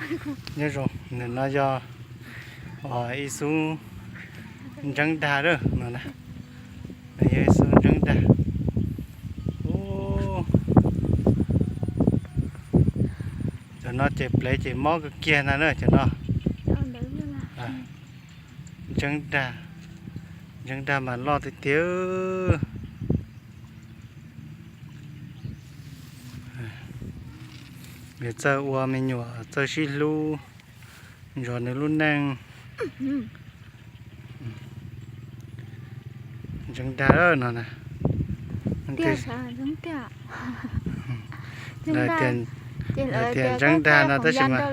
Nyob zoo, nws no yog ib xub ntseeb dag lawm no na. Nws yog ib xub ntseeb dag. Cov no ces plev ces mob kawg kiag na na cov no. Ntseeb dag, ntseeb dag mas loj tiag tiag. Nws txawj ua me nyuam, txawj sib hlub, zov nws lub neej. Ntseeb dag no na. Tias ntseeb dag no tab sis mas,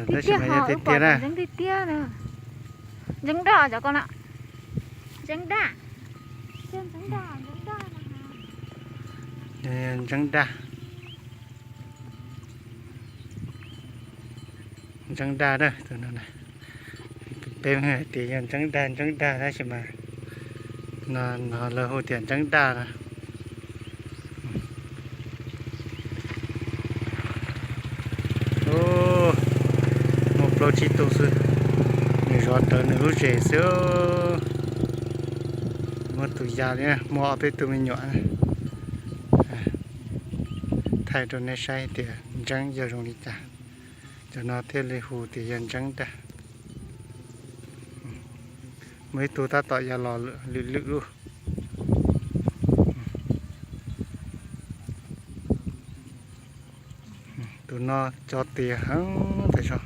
tab sis mas yog tiag tiag na. Ntseeb dag, ntseeb dag, ntseeb dag. Ntseeb dag na. Peb hais tias yog ntseeb dag, ntseeb dag tab sis mas no lawv hu tias ntseeb dag na. Muaj plaub tsib tug xwb, nws zov rawv nws lub zes xwb. Muab tus ya li, muaj ob peb tug me nyuam. Thaij rau nej saib tias ntseeb yog zoo li cas, cov no thiaj li hu tias yog ntseeb dag. Muaj ib tug tab tom ya los lwm lwm lub. Tus no cov tias heev tas zog.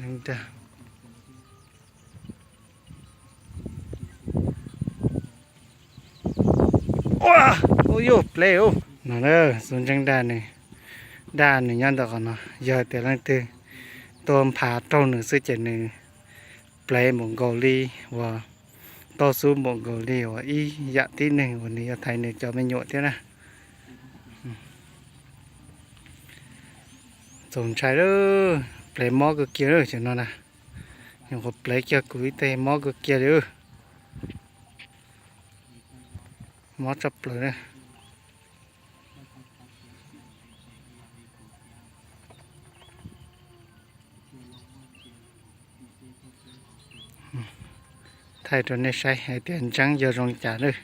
Ntseeb dag. Ua, ua yuj plev ub no na, xub ntseeb dag nws, dag nws nyob ntawm qhov no. Yog tias leej twg tuaj nphav raug nws xwb ces nws plev npaum nkaus li uas, tau xub npaum nkaus li uas ib yam tib neeg uas nws yuav thaiv nws cov me nyuam thiab na. Txaus ntshai lawm, plev mob kawg kiag lawm cov no na. Nyuam qhuav plev kiag kuv ib teg mob kawg kiag li. Mob tshaj plaws na. Thaij rau nej saib hais tias ntseeb yog zoo li cas lawm.